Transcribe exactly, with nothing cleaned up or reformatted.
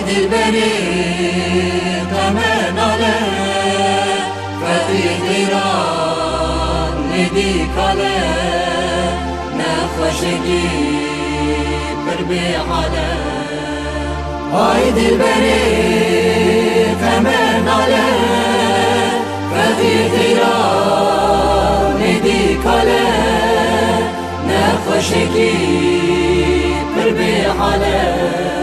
Dilberê qeme nale, fexrî qîran nêdî kale, nexweşekî pir bêhale. Ay dilberê qeme nale, fexrî qîran nêdî kale, nexweşekî pir bêhale.